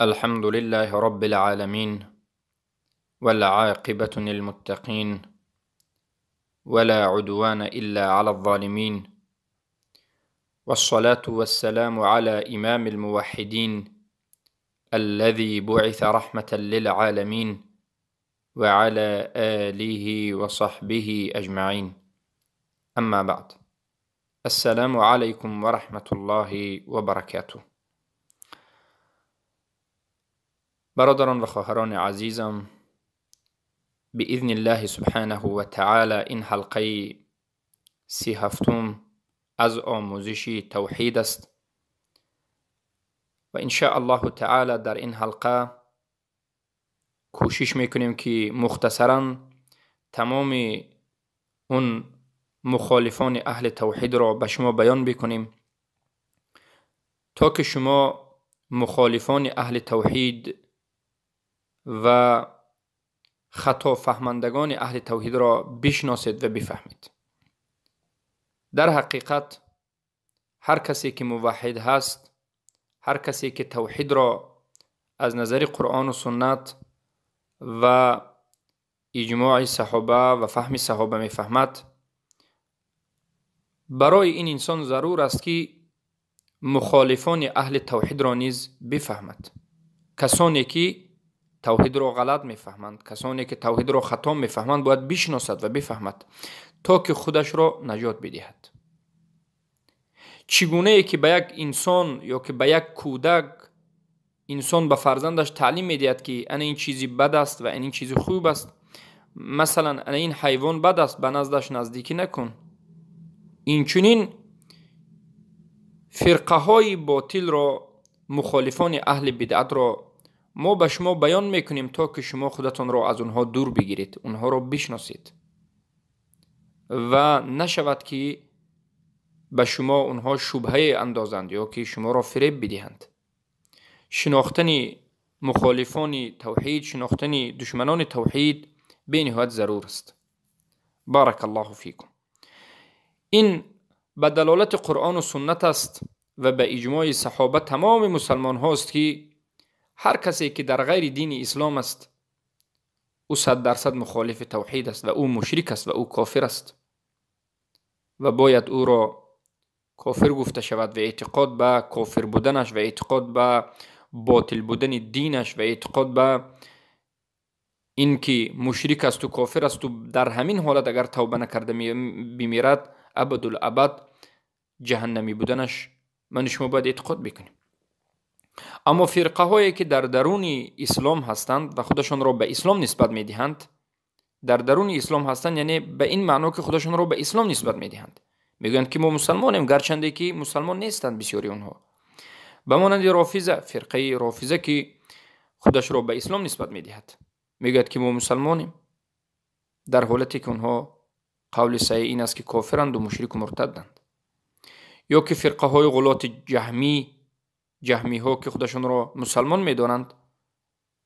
الحمد لله رب العالمين، والعاقبة للمتقين، ولا عدوان إلا على الظالمين، والصلاة والسلام على إمام الموحدين الذي بعث رحمة للعالمين، وعلى آله وصحبه أجمعين. أما بعد، السلام عليكم ورحمة الله وبركاته. برادران و خواهران عزیزم، بإذن الله سبحانه و تعالی این حلقه 37 از آموزش توحید است و ان شاء الله تعالی در این حلقه کوشش میکنیم که مختصرا تمام اون مخالفان اهل توحید را به شما بیان بکنیم تا که شما مخالفان اهل توحید و خطا فهمندگان اهل توحید را بشناسید و بفهمید. در حقیقت هر کسی که موحد هست، هر کسی که توحید را از نظر قرآن و سنت و اجماع صحابه و فهم صحابه میفهمد، برای این انسان ضرور است که مخالفان اهل توحید را نیز بفهمد. کسانی که توحید را غلط میفهمند، کسانی که توحید را خطا میفهمند، باید بشناسد و بفهمد تا که خودش را نجات بدهد. چگونه ای که به یک انسان یا که به یک کودک انسان به فرزندش تعلیم میدهد که انا این چیزی بد است و این چیزی خوب است، مثلا انا این حیوان بد است، به نزدش نزدیکی نکن، این چنین فرقه های باطل را، مخالفان اهل بدعت را ما به شما بیان میکنیم تا که شما خودتان را از اونها دور بگیرید، اونها را بشناسید و نشود که به شما اونها شبهه اندازند یا که شما را فریب بدهند. شناختن مخالفان توحید، شناختن دشمنان توحید به نهایت ضرور است. بارک الله فیکم. این به دلالت قرآن و سنت است و به اجماع صحابه تمام مسلمان هاست که هر کسی که در غیر دین اسلام است، او 100% مخالف توحید است و او مشرک است و او کافر است و باید او را کافر گفته شود و اعتقاد به کافر بودنش و اعتقاد به باطل بودن دینش و اعتقاد به اینکه مشرک است و کافر است و در همین حالت اگر توبه نکرده بمیرد، ابدالابد جهنمی بودنش من شما باید اعتقاد بکنیم. اما فرقه هایی که در درون اسلام هستند و خودشان را به اسلام نسبت میدهند، در درون اسلام هستند، یعنی به این معنا که خودشان را به اسلام نسبت میدهند، میگویند که ما مسلمانیم، گرچنده که مسلمان نیستند بسیاری اونها. به مانند رافضه، فرقه رافضه که خودش را به اسلام نسبت میدهد، میگوید که ما مسلمانیم، در حالتی که اونها قول صحیح این است که کافرند و مشرک و مرتدند. یا که فرقه های غلات جهمی، جهمی ها که خودشان را مسلمان میدانند،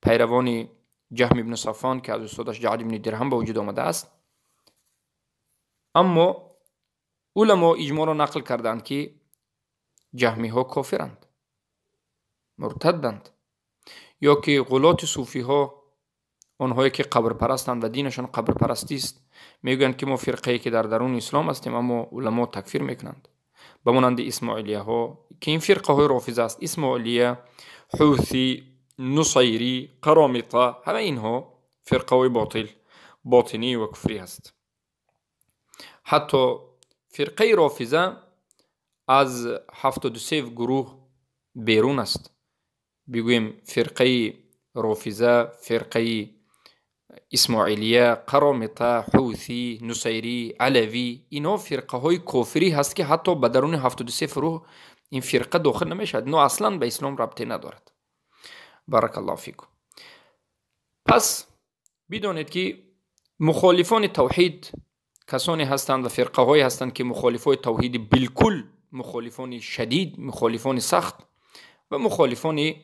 پیروان جهم ابن صفوان که از استادش جعد ابن درهم به وجود آمده است، اما علما اجماع را نقل کردند که جهمی ها کافرند، مرتدند. یا که غلات صوفی ها، آنهایی که قبر پرستند و دینشان قبر پرستی است، میگویند که ما فرقه ای که در درون اسلام هستیم، اما علما تکفیر میکنند. به مانند اسماعیلیه ها که این فرقه های رافضه است، اسماعیلیه، حوثی، نصیری، قرامطه، همه اینها فرقه های باطل، باطنی و کفری است. حتی فرقه رافضه از 73 گروه بیرون است. بگوییم فرقه رافضه، فرقه اسماعیلیه، قرامطه، حوثی، نصیری، علوی، اینا فرقه های کافری هست که حتی به درون 73 فروع این فرقه داخل نمیشد، نه اصلا به اسلام ربطی ندارد. بارک الله فیکم. پس بدانید که مخالفان توحید کسانی هستند و فرقه های هستند که مخالفای توحید بالکل، مخالفان شدید، مخالفان سخت و مخالفان،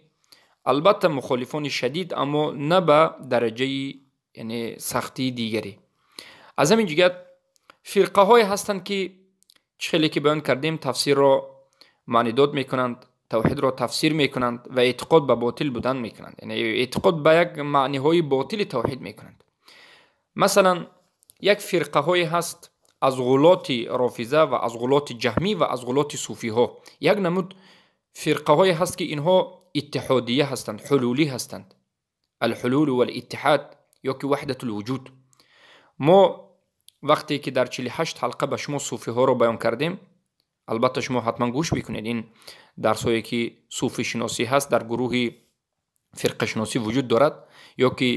البته مخالفان شدید اما نه به درجه یعنی سختی دیگری. از همین جهت فرقه های هستند که خیلی که بیان کردیم تفسیر را معنی داد میکنند тавҳидро тафсир мекунанд ва эътиқод ба ботил будан мекунанд, яъне эътиқод ба як маъниҳои ботили тавҳид мекунанд. Масалан, як фирқаҳое ҳаст аз ғулоти рофиза ва аз ғулоти ҷаҳмӣ ва аз ғулоти суфиҳо. Як намуд фирқаҳое ҳаст, ки инҳо иттиҳодия ҳастанд, ҳулулӣ ҳастанд. Алҳулулу валиттиҳад ё ки ваҳдатулвуҷуд. Мо вақте ки дар 48 ҳалқа ба шумо суфиҳоро баён кардем, албатта шумо ҳатман гӯш бикунед ин дарсҳое ки суфишиносӣ ҳаст, дар гурӯҳи фирқашиносӣ вуҷуд дорад, ё ки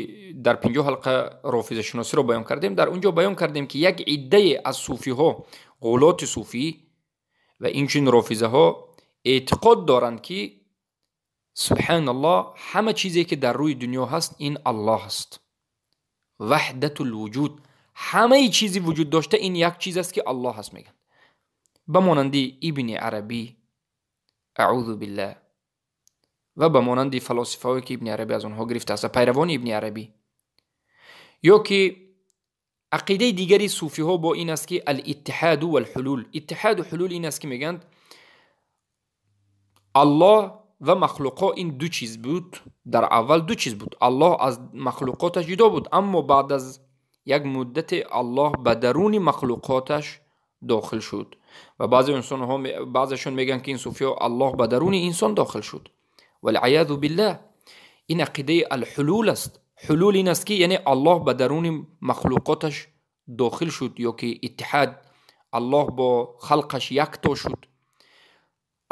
дар 50 ҳалқа рофизашиносиро баён кардем. Дар он ҷо баён кардем, ки як иддае аз суфиҳо, ғулоти суфӣ ва инчунин рофизаҳо эътиқод доранд, ки субҳаналлоҳ, ҳама чизе ки дар рӯи дунё ҳаст, ин Аллоҳ аст. Ваҳдатулвуҷуд, ҳамаи чизи вуҷуд дошта ин як чиз аст, ки Аллоҳ аст, мегӯянд. Ба монанди Ибни Арабӣ, аъузу биллаҳ, ва ба монанди фалосифаҳое ки Ибни Арабӣ аз онҳо гирифтааст ва пайравони Ибни Арабӣ. Ё ки ақидаи дигари суфиҳо бо ин аст, ки алиттиҳаду валҳулул. Иттиҳаду ҳулул ин аст, ки мегӯянд Аллоҳ ва махлуқҳо ин ду чиз буд. Дар аввал ду чиз буд, Аллоҳ аз махлуқоташ ҷудо буд, аммо баъд аз як муддате Аллоҳ ба даруни махлуқоташ дохил шуд. Ва баъзе инсонҳо, баъзешон мегӯянд, ки ин суфиҳо, Аллоҳ ба даруни инсон дохил шуд. Валъиязу биллаҳ, ин ақидаи алҳулул аст. Ҳулул ин аст, ки яъне Аллоҳ ба даруни махлуқоташ дохил шуд, ё ки иттиҳад, Аллоҳ бо халқаш якто шуд.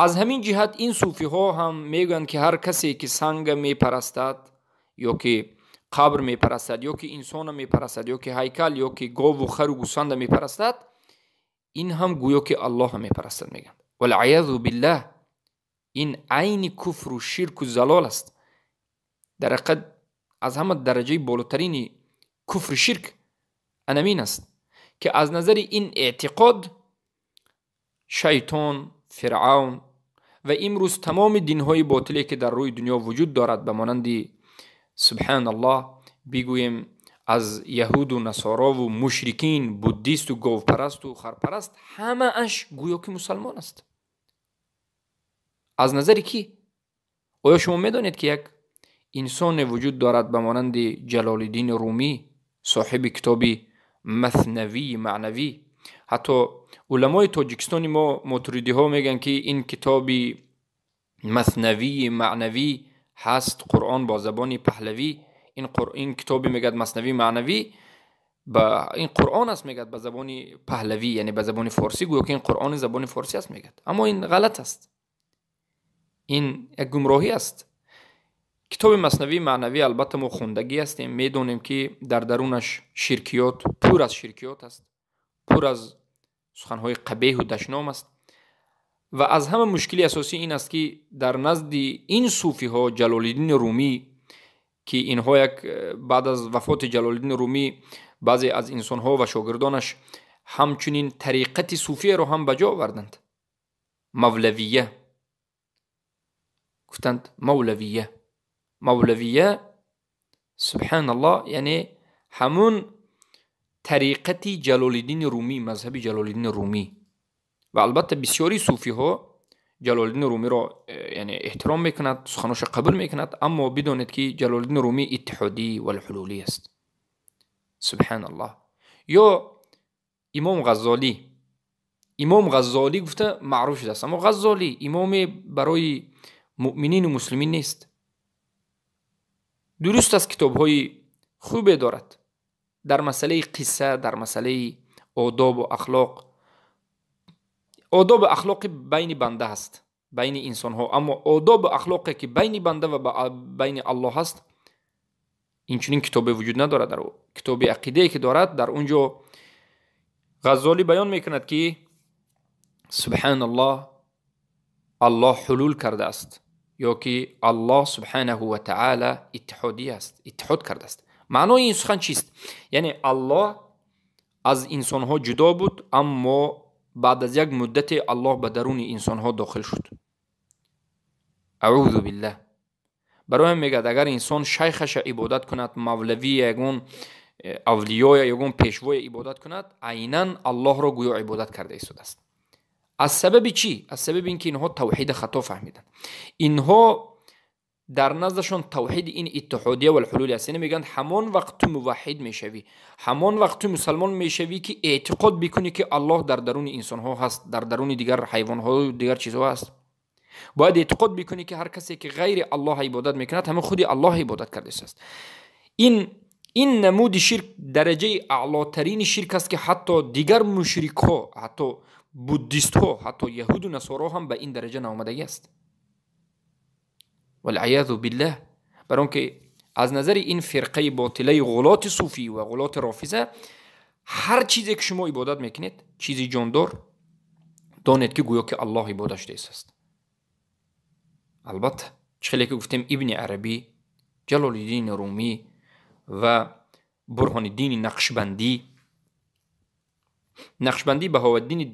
Аз ҳамин ҷиҳат ин суфиҳо ҳам мегӯянд, ки ҳар касе ки санга мепарастад, ё ки қабр мепарастад, ё ки инсона мепарастад, ё ки ҳайкал, ё ки гову хару гӯсфанда мепарастад, ин ҳам гӯё ки Аллоҳа мепарастад, мегӯянд. Валъиязу биллаҳ, ин айни куфру ширку залол аст. Дар ҳақиқат аз ҳама дараҷаи болотарини куфру ширк анамин аст, ки аз назари ин эътиқод шайтон, фиръавн ва имрӯз тамоми динҳои ботиле ки дар рӯи дунё вуҷуд дорад, ба монанди субҳаналлоҳ бигӯем аз яҳуду насорову мушрикин, буддисту говпарасту харпараст, ҳамааш гӯё ки мусалмон аст. Аз назари кӣ? Оё шумо медонед, ки як инсоне вуҷуд дорад ба монанди Ҷалолиддини Румӣ, соҳиби китоби Маснавии маънавӣ? Ҳатто уламои тоҷикистони мо, мотуридиҳо, мегӯянд, ки ин китоби Маснавии маънавӣ ҳаст Қуръон бо забони паҳлавӣ. Ин китобе мегӯяд Маснавии маънавӣ ба ин Қуръон аст, мегӯяд, ба забони паҳлавӣ, яъне ба забони форсӣ, гӯё ки ин Қуръони забони форсӣ аст, мегӯяд. Аммо ин ғалат аст, ин як гумроҳӣ аст. Китоби Маснавии маънавӣ албатта мо хондагӣ ҳастем, медонем, ки дар дарунаш ширкиёт, пур аз ширкиёт аст, пур аз суханҳои қабеҳу дашном аст. Ва аз ҳама мушкили асосӣ ин аст, ки дар назди ин суфиҳо Ҷалолиддини Румӣ, ки инҳо як баъд аз вафоти Ҷалолиддини Румӣ баъзе аз инсонҳо ва шогирдонаш ҳамчунин тариқати суфияро ҳам ба ҷо оварданд, мавлавия гуфтанд. Мавлавия, мавлавия, субҳаналлоҳ, яъне ҳамун тариқати Ҷалолиддини Румӣ, мазҳаби Ҷалолиддини Румӣ. Ва албатта бисёри суфиҳо Ҷалолиддини Румиро яъне эҳтиром мекунад, суханошо қабул мекунад, аммо бидонед, ки Ҷалолиддини Румӣ иттиҳодӣ валҳулулӣ аст. Субҳаналлоҳ. Ё Имом Ғаззолӣ, Имом Ғаззолӣ гуфта маъруф шудааст, аммо Ғаззолӣ имоме барои муъминину муслимин нест. Дуруст аст, китобҳои хубе дорад дар масъалаи қисса, дар масъалаи одобу ахлоқ, одобу ахлоқи байни банда ҳаст, байни инсонҳо, аммо одобу ахлоқе ки байни банда ва байни Аллоҳ ҳаст, инчунин китобе вуҷуд надорад. Дар китоби ақидае ки дорад, дар он ҷо Ғаззолӣ баён мекунад, ки субҳаналлоҳ, Аллоҳ ҳулул кардааст, ё ки Аллоҳ субҳанаҳу ва таъала иттиҳодӣ аст, иттиҳод кардааст. Маънои ин сухан чист? Яъне Аллоҳ аз инсонҳо ҷудо буд, аммо баъд аз як муддате Аллоҳ ба даруни инсонҳо дохил шуд. Аъузу биллаҳ. Барои ҳам мегӯяд, агар инсон шайхаша ибодат кунад, мавлавӣ, ягон авлиёя, ягон пешвоя ибодат кунад, айнан Аллоҳро гӯё ибодат карда истодааст. Аз сабаби чӣ? Аз сабаби ин ки инҳо тавҳида хато фаҳмиданд. Инҳо дар наздашон тавҳид ин иттиҳодия ва ҳулул аст. Яъне мегӯянд, ҳамон вақт ту муваҳҳид мешавӣ, ҳамон вақт ту мусалмон мешавӣ, ки эътиқод бикунӣ, ки Аллоҳ дар даруни инсонҳо ҳаст, дар даруни дигар ҳайвонҳою дигар чизҳо ҳаст. Бояд эътиқод бикунӣ, ки ҳар касе ки ғайри Аллоҳ ибодат мекунад, ҳамин худи Аллоҳ ибодат кардааст. Ин намуди ширк дараҷаи аълотарини ширк аст, ки ҳатто дигар мушрикҳо, ҳатто буддистҳо, ҳатто яҳуду насоро ҳам ба ин дараҷа наомадагӣ аст. Валъиязу биллаҳ. Бар он ки аз назари ин фирқаи ботилаи ғулоти суфӣ ва ғулоти рофиза, ҳар чизе ки шумо ибодат мекунед, чизи ҷондор, донед, ки гӯё ки Аллоҳ ибодат шудааст. Албатта, чӣ хеле ки гуфтем, Ибни Арабӣ, Ҷалолиддини Румӣ ва Бурҳониддини Нақшбандӣ, Нақшбандӣ, Баҳоваддини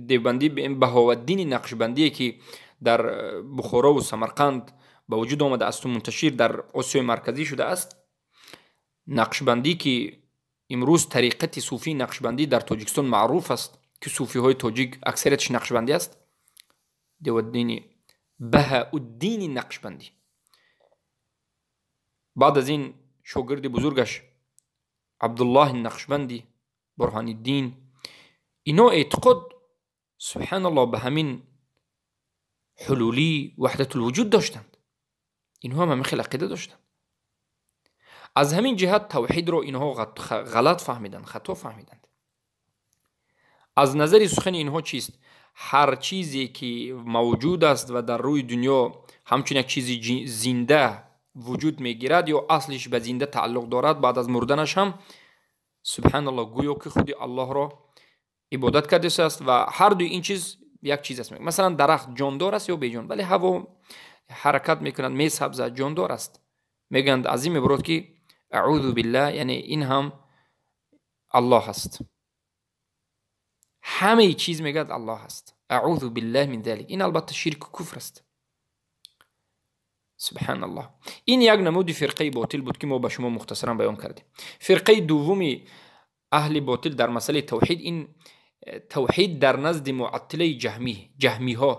Девбандӣ, Баҳоваддини Нақшбандие, ки дар Бухорову Самарқанд ба вуҷуд омада асту мунташир дар Осиёи Марказӣ шудааст. Нақшбандӣ, ки имрӯз тариқати суфии нақшбандӣ дар Тоҷикистон маъруф аст, ки суфиҳои тоҷик аксариятш нақшбандӣ аст, Деваддини Баҳауддини Нақшбандӣ. Баъд аз ин шогирди бузургаш Абдуллоҳи Нақшбандӣ, Бурҳониддин, ино эътиқод, субҳаналлоҳ, ба ҳамин ҳулулӣ, ваҳдатулвуҷуд доштанд. Инҳо ҳам ҳамин хел ақида доштанд. Аз ҳамин ҷиҳат тавҳидро инҳо ғалат фаҳмиданд, хато фаҳмиданд. Аз назари сухани инҳо чист? Ҳар чизе ки мавҷуд аст ва дар рӯи дунё ҳамчун як чизи зинда вуҷуд мегирад ё аслиш ба зинда тааллуқ дорад, баъд аз мурданаш ҳам, субҳаналлоҳ, гӯё ки худи Аллоҳро ибодат кардааст. Ва ҳар дуи ин чиз як чиз аст. Масалан, дарахт ҷондор аст ё беҷон? Бале, ҳаво ҳаракат мекунад, месабзад, ҷондор аст. Мегӯянд, аз ин мебурод, ки, аъузу биллаҳ, яъне ин ҳам Аллоҳ аст. Ҳамаи чиз, мегӯяд, Аллоҳ аст. Аъузу биллаҳ мин залик. Ин албатта ширку куфр аст. Субҳаналлоҳ. Ин як намуди фирқаи ботил буд, ки мо ба шумо мухтасаран баён кардем. Фирқаи дуввуми аҳли ботил дар масъалаи тавҳид, ин тавҳид дар назди муаттилаи ҷаҳмӣ, ҷаҳмиҳо,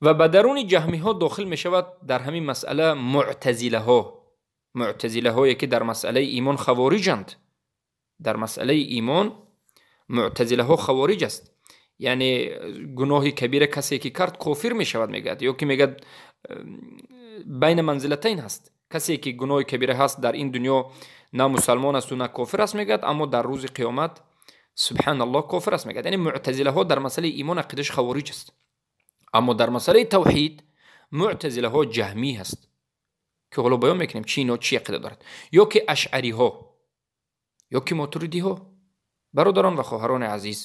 ва ба даруни ҷаҳмиҳо дохил мешавад дар ҳамин масъала муътазилаҳо, муътазилаҳое ки дар масъалаи имон хавориҷанд. Дар масъалаи имон муътазилаҳо хавориҷ аст, яъне гуноҳи кабира касе ки кард, кофир мешавад, мегӯяд, ё ки мегӯяд, байна манзилатайн ҳаст. Касе ки гуноҳи кабира ҳаст, дар ин дунё на мусалмон асту на кофир аст, мегӯяд, аммо дар рӯзи қиёмат, субҳаналлоҳ, кофир аст, мегӯяд. Яъне муътазилаҳо дар масъалаи имон ақидаш хавориҷ аст, аммо дар масъалаи тавҳид муътазилаҳо ҷаҳмӣ ҳаст, ки ҳоло баён мекунем, чи ино чӣ ақида дорад, ё ки ашъариҳо, ё ки мотуридиҳо. Бародарон ва хоҳарони азиз,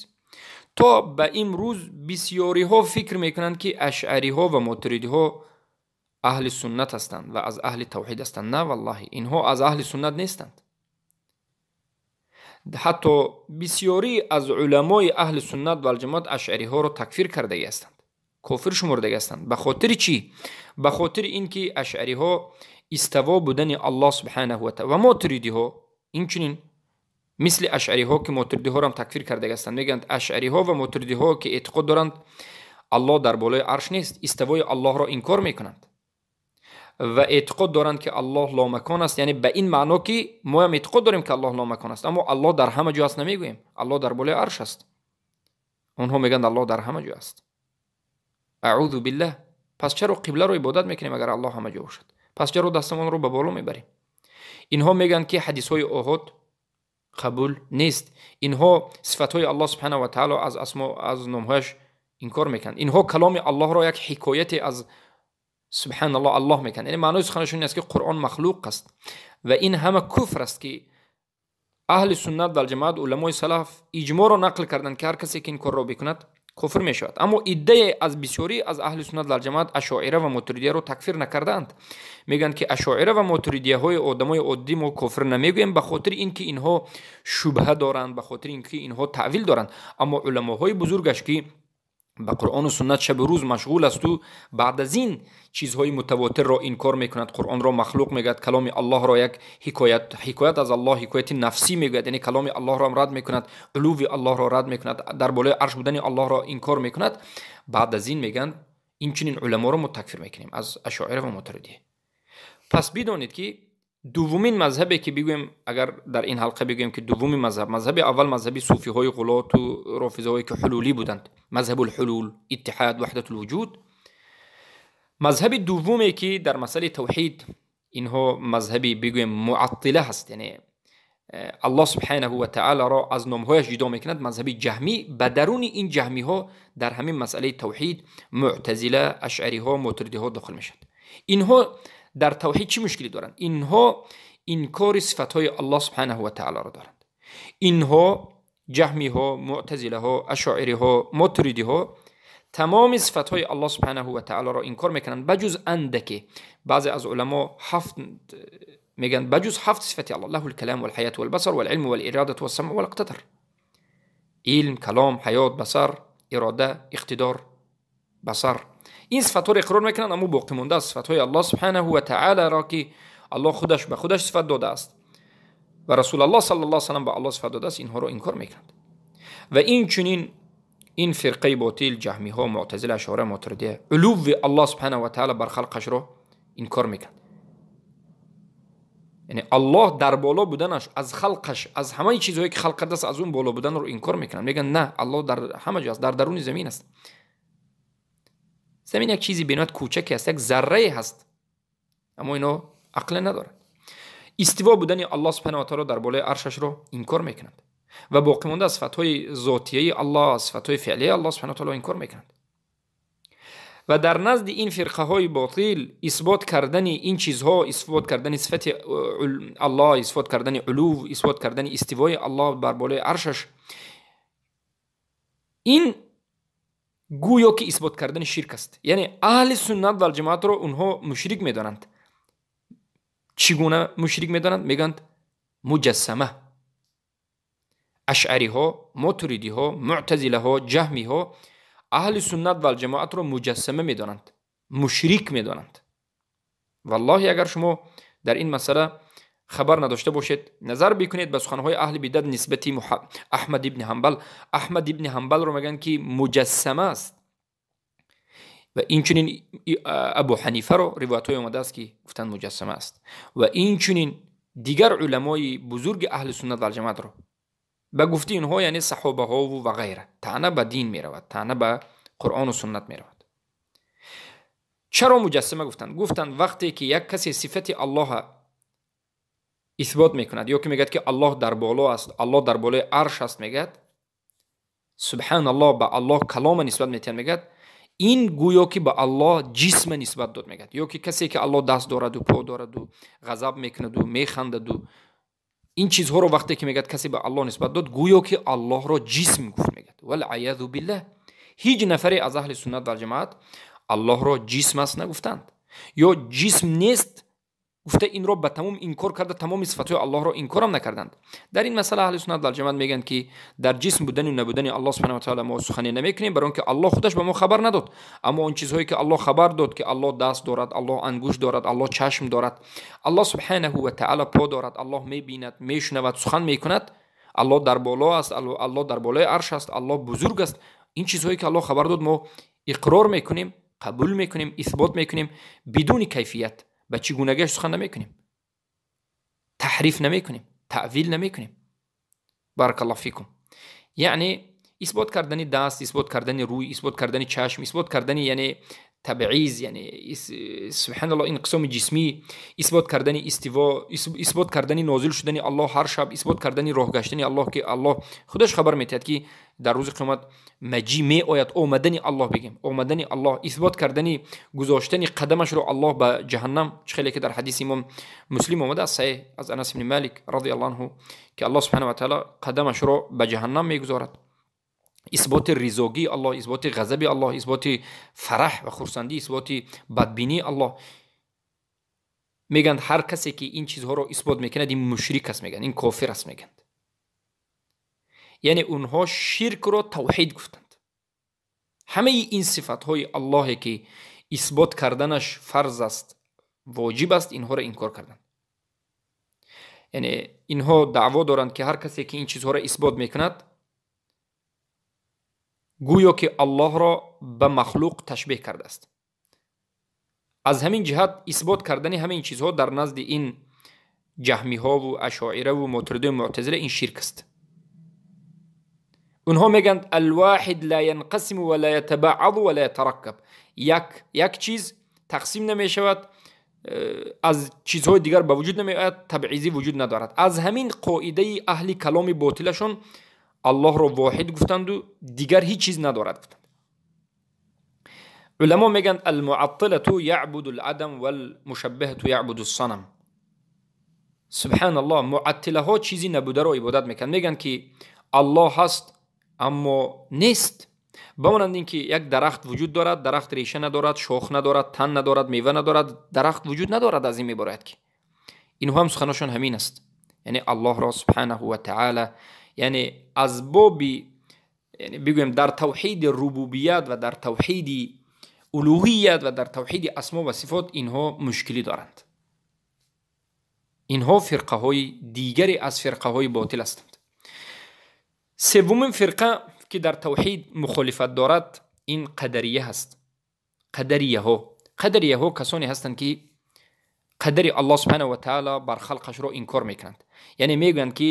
то ба имрӯз бисёриҳо фикр мекунанд, ки ашъариҳо ва мотуридиҳо аҳли суннат ҳастанд ва аз аҳли тавҳид ҳастанд. На, валлоҳи, инҳо аз аҳли суннат нестанд. Ҳатто бисёрӣ аз уламои аҳли суннат валҷамоат ашъариҳоро такфир кардагӣ ҳастанд, кофир шумурдагӣ ҳастанд. Ба хотири чӣ? Ба хотири ин ки ашъариҳо иставо будани Аллоҳ субҳанаҳу ва таъала, ва мотуридиҳо инчунин мисли ашъариҳо, ки мотуридиҳоро такфир кардагӣ ҳастанд. Мегӯянд, ашъариҳо ва мотуридиҳо, ки эътиқод доранд, Аллоҳ дар болои арш нест, иставои Аллоҳро инкор мекунанд ва эътиқод доранд, ки Аллоҳ ломакон аст. Яъне ба ин маъно, ки моям эътиқод дорем, ки Аллоҳ ломакон аст, аммо Аллоҳ дар ҳама ҷо аст намегӯем. Аллоҳ дар болои арш аст. Онҳо мегӯянд, Аллоҳ дар ҳама ҷо аст. Аъузу биллаҳ. Пас чаро қибларо ибодат мекунем, агар Аллоҳ ҳама ҷо бошад? Пас чаро дастамонро ба боло мебарем? Инҳо мегӯянд, ки ҳадисҳои оҳод қабул нест. Инҳо сифатҳои Аллоҳ субҳанаҳу ва таъало, аз асмо, аз номҳояш инкор мекунанд. Инҳо каломи Аллоҳро як ҳикояте аз, субҳаналлоҳ, Аллоҳ мекунанд. Яъне маънои суханашон ин аст, ки Қуръон махлуқ аст, ва ин ҳама куфр аст, ки аҳли суннат валҷамоат, уламои салаф иҷмоъро нақл карданд, ки ҳар касе ки ин корро бикунад, кофир мешавад. Аммо иддае аз бисёрӣ аз аҳли суннат валҷамоат ашоира ва мотуридияро такфир накардаанд. Мегӯянд, ки ашоира ва мотуридияҳои одамои оддӣ мо кофир намегӯем, ба хотири ин ки инҳо шубҳа доранд, ба хотири ин ки инҳо таъвил доранд. Аммо уламоҳои бузургаш, ки ба Қуръону суннат шабу рӯз машғул асту баъд аз ин чизҳои мутавотирро инкор мекунад, Қуръонро махлуқ мегӯяд, каломи Аллоҳро як ҳикоят аз Аллоҳ, ҳикояти нафсӣ мегӯяд, яъне каломи Аллоҳро ҳам рад мекунад, улуви Аллоҳро рад мекунад, дар болои арш будани Аллоҳро инкор мекунад. Баъд аз ин мегӯянд инчунин уламоро мо такфир мекунем аз ашоира ва мотуридия. Пас бидонед, ки дуввумин мазҳабе ки бигӯем, агар дар ин ҳалқа бигӯем, ки дуввумин мазҳаб, мазҳаби аввал мазҳаби суфиҳои ғулоту рофизаҳое ки ҳулулӣ буданд, мазҳабулҳулул, иттиҳад, ваҳдатулвуҷуд. Мазҳаби дуввуме ки дар масъалаи тавҳид инҳо мазҳаби бигӯем муаттила ҳаст, яъне Аллоҳ субҳанаҳу ва таолоро аз номҳояш ҷудо мекунад, мазҳаби ҷаҳмӣ. Ба даруни ин ҷаҳмиҳо дар ҳамин масъалаи тавҳид муътазила, ашъариҳо, мотуридиҳо дохил мешавад. Инҳо дар тавҳид чӣ мушкилӣ доранд? Инҳо инкори сифатҳои Аллоҳ субҳанаҳу ва таолоро доранд. Инҳо ҷаҳмиҳо, муътазилаҳо, ашоириҳо, мотуридиҳо тамоми сифатҳои Аллоҳ субҳанаҳу ва таолоро инкор мекунанд, ба ҷуз андаке. Баъзе аз уламо ҳафт мегӯянд, ба ҷуз ҳафт сифати Аллоҳ: лаҳу лкалам валҳаят валбасар валилму валирадату вассамъу валиқтидар. Илм, калом, ҳаёт, басар, ирода, иқтидор, басар, ин сифатҳоро иқрор мекунанд, аммо боқӣ монда аз сифатҳои Аллоҳ субҳанаҳу ва таолоро, ки Аллоҳ худаш ба худаш сифат додааст ва Расулаллоҳ саллаллоҳу салам ба Аллоҳ сифат додааст, инҳоро инкор мекунанд. Ва инчунин ин фирқаи ботил, ҷаҳмиҳо, муътазила, ашора, мотуридия, улуви Аллоҳ субҳанаҳу ва таоло бар халқашро инкор мекунанд. Яъне Аллоҳ дар боло буданаш аз халқаш, аз ҳамаи чизҳое ки халқ кардааст, аз он боло буданро инкор мекунанд. Мегӯянд: на, Аллоҳ дар ҳама ҷо аст, дар даруни замин аст. Замин як чизи бениҳоят кӯчаке аст, як заррае ҳаст, аммо ино ақле надорад. Истиво будани Аллоҳ субҳана ва таоло дар болои аршашро инкор мекунанд ва боқӣ монда аз сифатҳои зотияи Аллоҳ, сифатҳои феълияи Аллоҳ субҳана ва таоло инкор мекунанд. Ва дар назди ин фирқаҳои ботил исбот кардани ин чизҳо, исбот кардани сифати Аллоҳ, исбот кардани улув, исбот кардани истивои Аллоҳ бар болои аршаш, ин гӯё ки исбот кардани ширк аст. Яъне аҳли суннат валҷамоатро онҳо мушрик медонанд. Чӣ гуна мушрик медонанд? Мегӯянд муҷассама. Ашъариҳо, мотуридиҳо, муътазилаҳо, ҷаҳмиҳо аҳли суннат валҷамоатро муҷассама медонанд, мушрик медонанд. Валлоҳи, агар шумо дар ин масъала хабар надошта бошед, назар бикунед ба суханҳои аҳли бидат нисбати Аҳмад ибни Ҳамбал. Аҳмад ибни Ҳамбалро мегӯянд, ки муҷассама аст, ва инчунин Абу Ҳанифаро ривоятҳое омадааст, ки гуфтанд муҷассама аст, ва инчунин дигар уламои бузурги аҳли суннат валҷамоатро ба гуфти инҳо, яъне саҳобаҳову ва ғайра. Таъна ба дин меравад, таъна ба Қуръону суннат меравад. Чаро муҷассама гуфтанд? Гуфтанд, вақте ки як касе сифати Аллоҳа исбот мекунад ё ки мегӯяд, ки Аллоҳ дар боло аст, Аллоҳ дар болои арш аст, мегӯяд, субҳаналлоҳ, ба Аллоҳ калома нисбат метиҳад, мегӯяд, ин гӯё ки ба Аллоҳ ҷисма нисбат дод, мегӯяд. Ё ки касе ки Аллоҳ даст дораду по дораду ғазаб мекунаду механдаду, ин чизҳоро вақте ки мегӯяд, касе ба Аллоҳ нисбат дод, гӯё ки Аллоҳро ҷисм гуфт, мегӯяд. Валъаязу биллаҳ, ҳеҷ нафаре аз аҳли суннат валҷамоат Аллоҳро ҷисм аст нагуфтанд ё ҷисм нест гуфта инро ба тамом инкор карда, тамоми сифатҳои Аллоҳро инкорам накарданд. Дар ин масъала аҳли суннат валҷамоат мегӯянд, ки дар ҷисм будану набудани Аллоҳ субҳана ва таъала мо сухане намекунем, барои он ки Аллоҳ худаш ба мо хабар надод. Аммо он чизҳое ки Аллоҳ хабар дод, ки Аллоҳ даст дорад, Аллоҳ ангушт дорад, Аллоҳ чашм дорад, Аллоҳ субҳанаҳу ва таъала по дорад, Аллоҳ мебинад, мешунавад, сухан мекунад, Аллоҳ дар боло аст, Аллоҳ дар болои арш аст, Аллоҳ бузург аст, ин чизҳое ки Аллоҳ хабар дод, мо иқрор мекунем, қабул мекунем, исбот мекунем бидуни кайфият. Ба чӣ гунагиаш сухан намекунем, таҳриф намекунем, таъвил намекунем. Баракаллоҳ фикум. Яъне исбот кардани даст, исбот кардани рӯй, исбот кардани чашм, исбот кардани, яъне табъиз, яъне субҳаналлоҳ, инқисоми ҷисмӣ, исбот кардани истиво, исбот кардани нозил шудани Аллоҳ ҳар шаб, исбот кардани роҳ гаштани Аллоҳ, ки Аллоҳ худаш хабар метиҳад, ки дар рӯзи қиёмат маҷӣ меояд, омадани Аллоҳ бигем, омадани Аллоҳ, исбот кардани гузоштани қадамашро Аллоҳ ба ҷаҳаннам, чӣ хеле ки дар ҳадиси имом Муслим омадааст, саҳеҳ, аз Анас ибни Малик радиаллоҳу анҳу, ки Аллоҳ субҳана ва таъала қадамашро ба ҷаҳаннам мегузорад, исботи ризогии Аллоҳ, исботи ғазаби Аллоҳ, исботи фараҳ ва хурсандӣ, исботи бадбинии Аллоҳ. Мегӯянд, ҳар касе ки ин чизҳоро исбот мекунад, ин мушрик аст, мегӯянд, ин кофир аст, мегӯянд. Яъне онҳо ширкро тавҳид гуфтанд. Ҳамаи ин сифатҳои Аллоҳе ки исбот карданаш фарз аст, воҷиб аст, инҳоро инкор карданд. Яъне инҳо даъво доранд, ки ҳар касе ки ин чизҳоро исбот мекунад, гӯё ки Аллоҳро ба махлуқ ташбеҳ кардааст. Аз ҳамин ҷиҳат исбот кардани ҳамин чизҳо дар назди ин ҷаҳмиҳову ашоираву мотуридию муътазила ин ширк аст. Онҳо мегӯянд: الواحد لا ينقسم ولا يتبعض ولا يتركب. Як чиз тақсим намешавад, аз чизҳои дигар ба вуҷуд намеояд, табъизӣ вуҷуд надорад. Аз ҳамин қоидаи аҳли каломи ботилашон Аллоҳро воҳид гуфтанду дигар ҳеҷ чиз надорад гуфтанд. Уламо мегӯянд: المعطلة يعبد العدم والمشبهة يعبد الصنم. Субҳаналлоҳ, муаттилаҳо чизи набударо ибодат мекунанд. Мегӯянд, ки Аллоҳ ҳаст, аммо нест. Ба монанди ин ки як дарахт вуҷуд дорад, дарахт реша надорад, шох надорад, тан надорад, мева надорад, дарахт вуҷуд надорад. Аз ин мебарояд, ки инҳо ҳам суханошон ҳамин аст. Яъне Аллоҳро субҳанаҳу ва таъала, яъне аз боби, бигӯем, дар тавҳиди рубубият ва дар тавҳиди улуҳият ва дар тавҳиди асмо ва сифот инҳо мушкилӣ доранд. Инҳо фирқаҳои дигаре аз фирқаҳои ботил ҳастанд. Севумин фирқа, ки дар тавҳид мухолифат дорад, ин қадария ҳаст. Қадарияҳо касоне ҳастанд, ки қадари Аллоҳ субҳанаҳу ва таала бар халқашро инкор мекунанд. Яъне мегӯянд, ки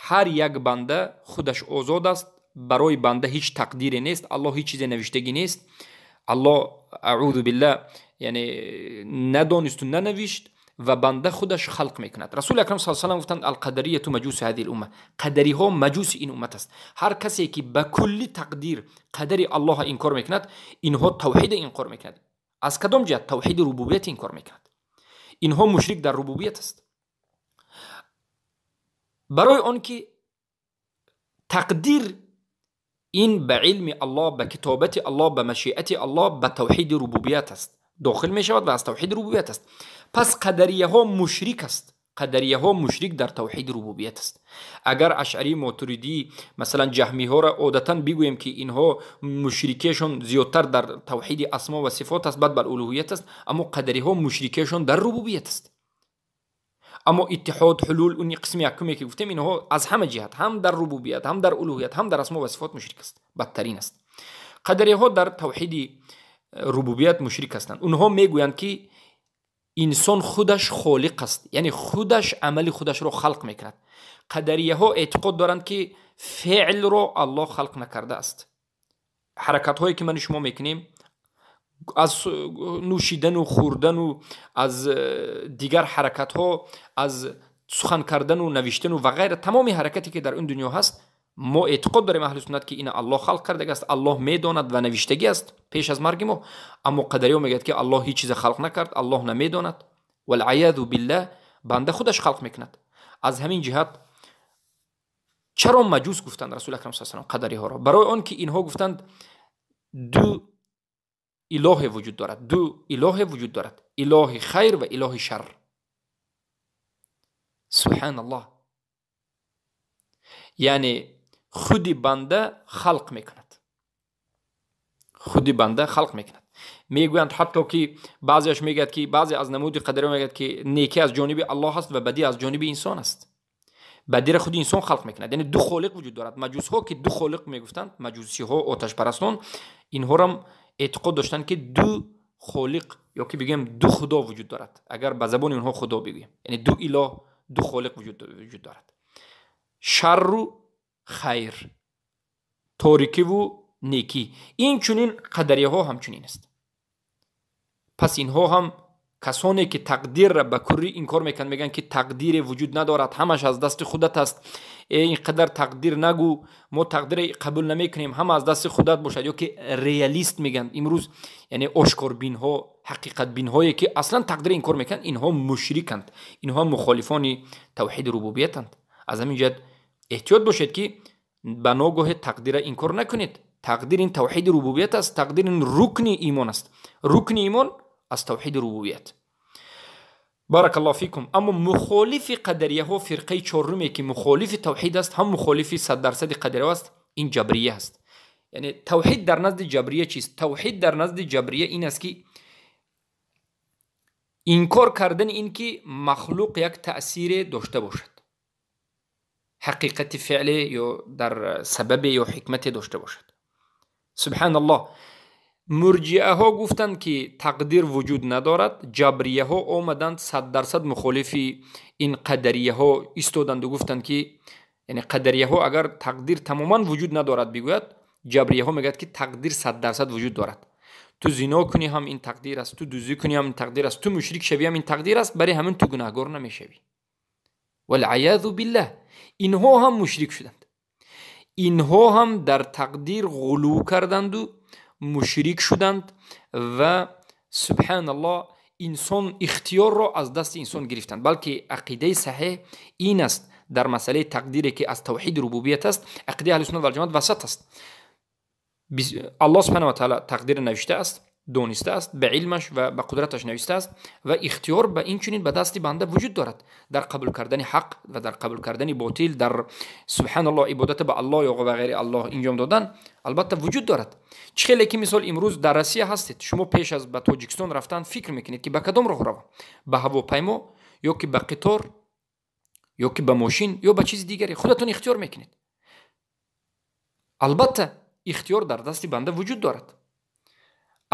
ҳар як банда худаш озод аст, барои банда ҳеҷ тақдире нест, Аллоҳ ҳеҷ чизе навиштагӣ нест. Аллоҳ, аъузу биллаҳ, яъне надонисту нанавишт ва банда худаш халқ мекунад. Расули акрам с салам гуфтанд: القدرية مجوس هذه الأمة. Қадариҳо маҷуси ин уммат аст. Ҳар касе ки ба куллӣ тақдир, қадари Аллоҳа инкор мекунад, инҳо тавҳида инкор мекунад. Аз кадом ҷиҳат? Тавҳиди рубубият инкор мекунад. Инҳо мушрик дар рубубият аст, барои он ки тақдир ин ба илми Аллоҳ, ба китобати Аллоҳ, ба машиати Аллоҳ, ба тавҳиди рубубият аст, дохил мешавад ва аз тавҳиди рубубият аст. Пас қадарияҳо мушрик аст. Қадарияҳо мушрик дар тавҳиди рубубият аст. Агар ашъарӣ, мотуридӣ, масалан, ҷаҳмиҳоро одатан бигӯем, ки инҳо мушрикиашон зиёдтар дар тавҳиди асмо ва сифот аст, баъд бар улуҳият аст, аммо қадариҳо мушрикиашон дар рубубият аст. Аммо иттиҳод, ҳулул, он қисми якуме, ки гуфтем, инҳо аз ҳама ҷиҳат, ҳам дар рубубият, ҳам дар улуҳият, ҳам дар асмо ва сифот мушрик аст, бадтарин аст. Қадариҳо дар тавҳиди рубубият мушрик ҳастанд. Онҳо мегӯянд, ки инсон худаш холиқ аст, яъне худаш амали худашро халқ мекунад. Қадарияҳо эътиқод доранд, ки феълро Аллоҳ халқ накардааст. Ҳаракатҳое, ки ману шумо мекунем, аз нӯшидану хӯрдану аз дигар ҳаракатҳо, аз сухан кардану навиштану ва ғайра, тамоми ҳаракате, ки дар ин дунё ҳаст, мо эътиқод дорем, аҳли суннат, ки ина Аллоҳ халқ кардагӣ аст, Аллоҳ медонад ва навиштагӣ аст пеш аз марги мо. Аммо қадариҳо мегӯяд, ки Аллоҳ ҳеҷ чизе халқ накард, Аллоҳ намедонад, والعياذ بالله, банда худаш халқ мекунад. Аз ҳамин ҷиҳат чаро маҷус гуфтанд Расули акрам с салам қадариҳоро? Барои он ки инҳо гуфтанд, ду илоҳе вуҷуд дорад, ду илоҳе вуҷуд дорад: илоҳи хайр ва илоҳи шар. Субҳаналлоҳ, яъне худи банда халқ мекунад, худи банда халқ мекунад. Мегӯянд, ҳатто ки баъзеаш мегӯяд, ки баъзе аз намуди қадариҳо мегӯяд, ки некӣ аз ҷониби Аллоҳ аст ва бадӣ аз ҷониби инсон аст. Бадиро худи инсон халқ мекунад, яъне ду холиқ вуҷуд дорад. Маҷусҳо, ки ду холиқ мегуфтанд, маҷусиҳо, оташпарастон, инҳорам эътиқод доштанд, ки ду холиқ ё ки бигӯем, ду худо вуҷуд дорад. Агар ба забони онҳо худо бигӯем, яъне ду илоҳ, ду холиқ вуҷуд дорад: шарру хайр, торикиву некӣ. Ин чунин қадарияҳо ҳамчунин аст. Пас инҳо ҳам касоне, ки тақдирра ба куллӣ инкор мекунанд, мегӯянд, ки тақдире вуҷуд надорад, ҳамаш аз дасти худат аст. Э, ин қадар тақдир нагӯ, мо тақдире қабул намекунем, ҳама аз дасти худат бошад. Ё ки реалист мегӯянд имрӯз, яъне ошкорбинҳо, ҳақиқатбинҳое, ки аслан тақдире инкор мекунанд, инҳо мушриканд, инҳо мухолифони тавҳиди рубубиятанд. Аз ҳамин ҷиҳат эҳтиёт бошед, ки ба ногоҳе тақдира инкор накунед. Тақдир ин тавҳиди рубубият аст, тақдир ин рукни имон аст, рукни имон аз тавҳиди рубубият. بارك الله فيكم. Аммо мухолифи қадарияҳо, фирқаи чорруме, ки мухолифи тавҳид аст, ҳам мухолифи 100% қадарияҳо аст, ин ҷабрия аст. Яъне тавҳид дар назди ҷабрия чист? Тавҳид дар назди ҷабрия ин аст, ки инкор кардани ин ки махлуқ як таъсире дошта бошад, ҳақиқати феъле ё дар сабабе ё ҳикмате дошта бошад. Субҳаналлоҳ, мурҷиаҳо гуфтанд, ки тақдир вуҷуд надорад. Ҷабрияҳо омаданд, 100% мухолифи ин қадарияҳо истоданду гуфтанд, ки яъне қадарияҳо агар тақдир тамоман вуҷуд надорад бигӯяд, ҷабрияҳо мегӯяд, ки тақдир 100% вуҷуд дорад. Ту зино кунӣ ҳам ин тақдир аст, ту дуздӣ кунӣ ҳам ин тақдир аст, ту мушрик шавӣ ҳам ин тақдир аст, барои ҳамин ту гунаҳгор намешавӣ. Валъаязу биллаҳ, инҳо ҳам мушрик шуданд, инҳо ҳам дар тақдир ғулув карданду мушрик шуданд ва субҳаналлоҳ, инсон ихтиёрро аз дасти инсон гирифтанд. Балки ақидаи саҳеҳ ин аст дар масъалаи тақдире, ки аз тавҳиди рубубият аст, ақидаи аҳли суннат валҷамоат васат аст. Аллоҳ субҳана ва таъала тақдирро навиштааст, донистааст, ба илмаш ва ба қудраташ навиштааст ва ихтиёр ба ин чунин ба дасти банда вуҷуд дорад дар қабул кардани ҳақ ва дар қабул кардани ботил, дар субҳаналлоҳ ибодат ба Аллоҳ ё ба ғайри Аллоҳ инҷом додан албатта вуҷуд дорад. Чӣ хеле ки мисол имрӯз дар Россия ҳастед, шумо пеш аз ба Тоҷикистон рафтан фикр мекунед, ки ба кадом роҳ равам, ба ҳавопаймо ё ки ба қитор ё ки ба мошин ё ба чизи дигаре, худатон ихтиёр мекунед. Албатта ихтиёр дар дасти банда вуҷуд дорад.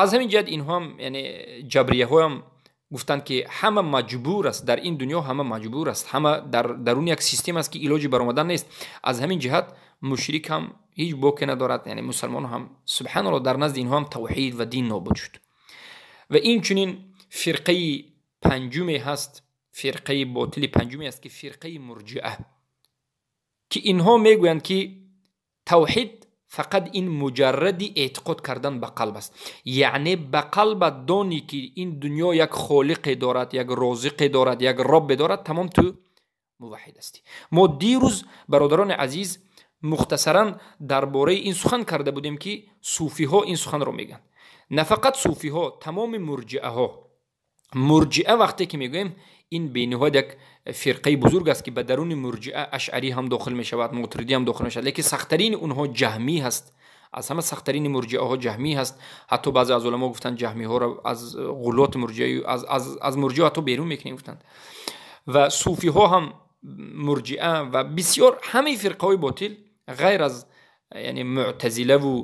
Аз ҳамин ҷиҳат инҳоам, яъне ҷабрияҳоам гуфтанд, ки ҳама маҷбур аст дар ин дунё, ҳама маҷбур аст, ҳама дар даруни як система аст, ки илоҷи баромадан нест. Аз ҳамин ҷиҳат мушрик ҳам ҳеҷ боке надорад, яъне мусалмон ҳам. Субҳаналлоҳ, дар назди инҳо ҳам тавҳид ва дин нобуд шуд. Ва инчунин фирқаи панҷуме ҳаст, фирқаи ботили панҷуме аст, ки фирқаи мурҷиа, ки инҳо мегӯянд, ки тавҳид фақат ин муҷарради эътиқод кардан ба қалб аст. Яъне ба қалбат донӣ, ки ин дунё як холиқе дорад, як розиқе дорад, як роббе дорад, тамом, ту муваҳҳид ҳастӣ. Мо дирӯз, бародарони азиз, мухтасаран дар бораи ин сухан карда будем, ки суфиҳо ин суханро мегӯянд. На фақат суфиҳо, тамоми мурҷиаҳо. Мурҷиа вақте ки мегӯем, ин бениҳоят як фирқаи бузург аст, ки ба даруни мурҷиа ашъарӣ ҳам дохил мешавад, мотуридӣ ҳам дохил мешавад, лекин сахттарини онҳо ҷаҳмӣ ҳаст. Аз ҳама сахттарини мурҷиаҳо ҷаҳмӣ ҳаст. Ҳатто баъзе аз уламо гуфтанд, ҷаҳмиҳоро аз ғулоти мурҷиа, аз мурҷиа ҳатто берун мекунем гуфтанд. Ва суфиҳо ҳам мурҷиа ва бисёр ҳамаи фирқаҳои ботил ғайр аз яъне муътазилаву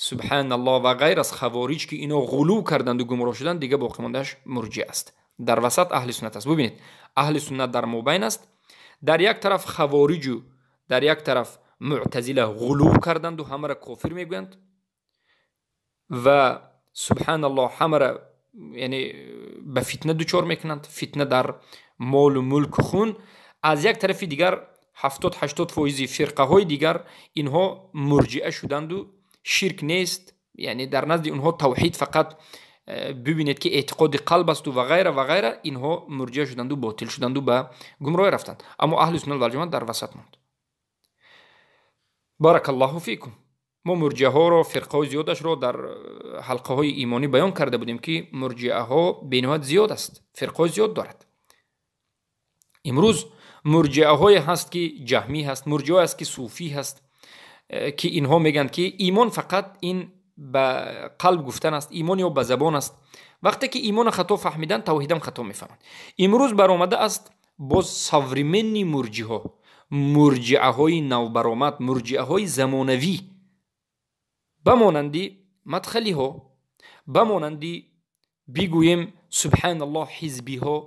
субҳаналлоҳ ва ғайр аз хавориҷ, ки ино ғулув карданду гумроҳ шуданд, дига боқимондааш мурҷиа аст. Дар васат аҳли суннат аст. Бубинед, аҳли суннат дар мобайн аст. Дар як тараф хавориҷу дар як тараф муътазила ғулув карданду ҳамаро кофир мегӯянд ва субҳаналлоҳ ҳамаро яъне ба фитна дучор мекунанд, фитна дар молу мулку хун. Аз як тарафи дигар 70-80 фоизи фирқаҳои дигар инҳо мурҷиа шуданду ширк нест, яъне дар назди онҳо тавҳид фақат бибинед, ки эътиқоди қалб асту ва ғайра ва ғайра. Инҳо мурҷиа шуданду ботил шуданду ба гумроҳӣ рафтанд. Аммо аҳли суннат валҷамоат дар васат монд. Баракаллоҳу фикум. Мо мурҷиаҳоро, фирқаҳои зиёдашро дар ҳалқаҳои имонӣ баён карда будем, ки мурҷиаҳо бениҳоят зиёд аст, фирқаҳои зиёд дорад. Имрӯз мурҷиаҳое ҳаст, ки ҷаҳмӣ ҳаст, мурҷиаҳое ҳаст, ки суфӣ ҳаст, ки инҳо мегӯянд, ки имон фақат ин ба қалб гуфтан аст, имон ё ба забон аст. Вақте ки имонро хато фаҳмиданд, тавҳидам хато мефаҳманд. Имрӯз баромада аст боз современный мурҷиҳо, мурҷиаҳои навбаромад, мурҷиаҳои замонавӣ, ба монанди мадхалиҳо, ба монанди бигӯем субҳаналлоҳ ҳизбиҳо,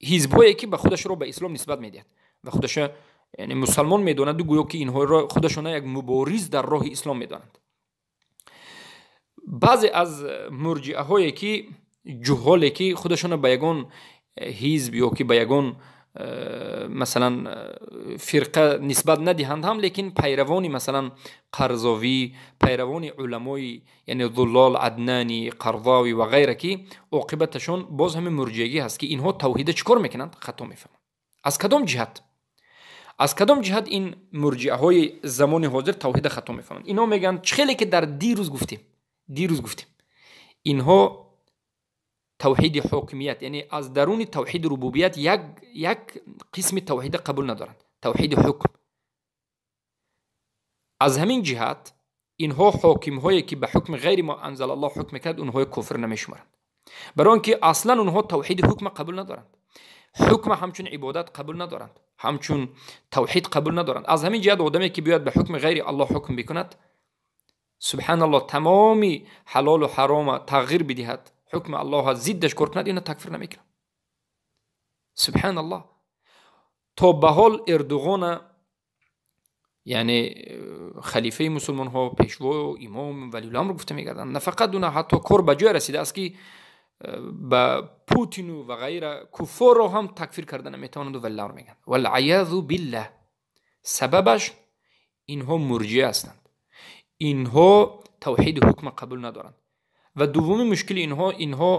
ҳизбҳое, ки ба худашро ба ислом нисбат медиҳад ва худаша яъне мусалмон медонаду гӯё ки инҳоро худашона як мубориз дар роҳи ислом медонанд. Баъзе аз мурҷиаҳое, ки ҷуҳоле, ки худашона ба ягон ҳизб ё ки ба ягон масалан фирқа нисбат надиҳанд ҳам, лекин пайравони масалан Қарзовӣ, пайравони уламои яъне зуллол, Аднани, Қарзовӣ ва ғайра, ки оқибаташон боз ҳамин мурҷиагӣ ҳаст, ки инҳо тавҳида чӣ кор мекунанд? Хато мефаҳманд. Аз кадом ҷиҳат, аз кадом ҷиҳат ин мурҷиаҳои замони ҳозир тавҳида хато мефаҳманд? Инҳо мегӯянд, чӣ хеле ки дар дирӯз гуфтем, дирӯз гуфтем, инҳо тавҳиди ҳокимият, яъне аз даруни тавҳиди рубубият як қисми тавҳида қабул надоранд, тавҳиди ҳукм. Аз ҳамин ҷиҳат инҳо ҳокимҳое ки ба ҳукми ғайри мо анзалаллоҳ ҳукм мекунад, онҳои куфр намешуморанд, барои он ки аслан онҳо тавҳиди ҳукма қабул надоранд, ҳукма ҳамчун ибодат қабул надоранд, ҳамчун тавҳид қабул надоранд. Аз ҳамин ҷиҳат одаме ки биёяд ба ҳукми ғайри Аллоҳ ҳукм бикунад, субҳаналлоҳ, тамоми ҳалолу ҳарома тағйир бидиҳад, ҳукми Аллоҳа зиддаш кор кунад, ина такфир намекунад. Субҳаналлоҳ, то ба ҳол Эрдуғона, яъне халифаи мусулмонҳо, пешво, имом, валиуламр гуфта мегарданд. На фақат уна, ҳатто кор ба ҷое расидааст, ки ба Путину ва ғайра куффорро ҳам такфир карда наметавонанду валиламр мегӯянд. Валъаязу биллаҳ. Сабабаш инҳо мурҷиа ҳастанд, инҳо тавҳиди ҳукма қабул надоранд. Ва дуввуми мушкили инҳо, инҳо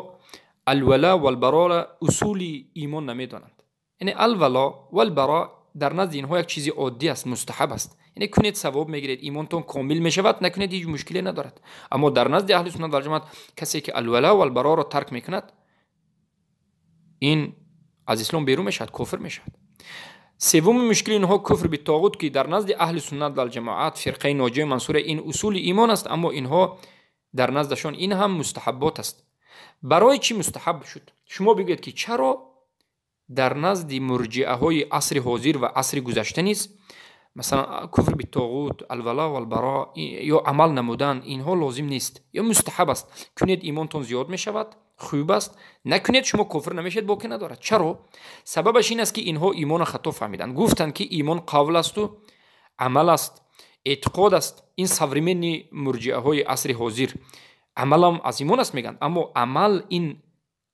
алвала валбарора усули имон намедонанд. Яъне алвало валбаро дар назди инҳо як чизи оддӣ аст, мустаҳаб аст. Яъне кунед, савоб мегиред, имонтон комил мешавад, накунед, ҳеҷ мушкиле надорад. Аммо дар назди аҳли суннат валҷамоат касе ки алвала валбароро тарк мекунад, ин аз ислом берун мешавад, кофир мешавад. Севуми мушкили инҳо куфр битоғут, ки дар назди аҳли суннат валҷамоат, фирқаи ноҷия мансура, ин усули имон аст, аммо инҳо дар наздашон ин ҳам мустаҳаббот аст. Барои чӣ мустаҳаб шуд? Шумо бигӯед, ки чаро дар назди мурҷиаҳои асри ҳозир ва асри гузашта низ, масалан, куфр битоғут, алвала валбаро ё амал намудан инҳо лозим нест ё мустаҳаб аст? Кунед, имонтон зиёд мешавад, хуб аст, накунед, шумо кофир намешавед, боке надорад. Чаро? Сабабаш ин аст, ки инҳо имонро хато фаҳмиданд. Гуфтанд, ки имон қавл асту амал аст, эътиқод аст. Ин современный мурҷиаҳои асри ҳозир амалам аз имон аст мегӯянд, аммо амал ин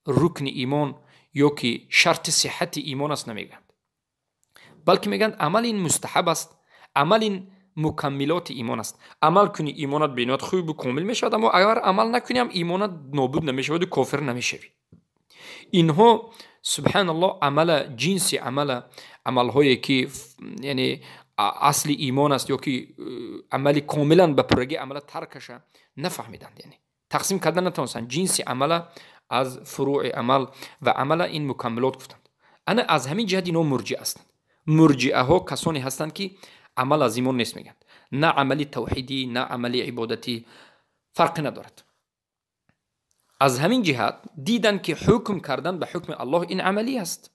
рукни имон ё ки шарти сиҳати имон аст намегӯянд, балки мегӯянд, амал ин мустаҳаб аст, амал ин мукаммилоти имон аст. Амал кунӣ, имонат бениҳоят хубу комил мешавад, аммо агар амал накунӣ ҳам, имонат нобуд намешаваду кофир намешавӣ. Инҳо, субҳаналлоҳ, амала, ҷинси амала, амалҳое ки яъне асли имон аст ё ки амали комилан ба пуррагӣ амала таркаша нафаҳмиданд, яъне тақсим карда натавонистанд ҷинси амала аз фурӯи амал ва амала ин мукаммилот гуфтанд. Ана аз ҳамин ҷиҳат инҳо мурҷиа ҳастанд. Мурҷиаҳо касоне ҳастанд, ки амал аз имон нест мегӯянд. На амали тавҳидӣ, на амали ибодатӣ, фарқе надорад. Аз ҳамин ҷиҳат диданд, ки ҳукм кардан ба ҳукми Аллоҳ ин амалӣ аст.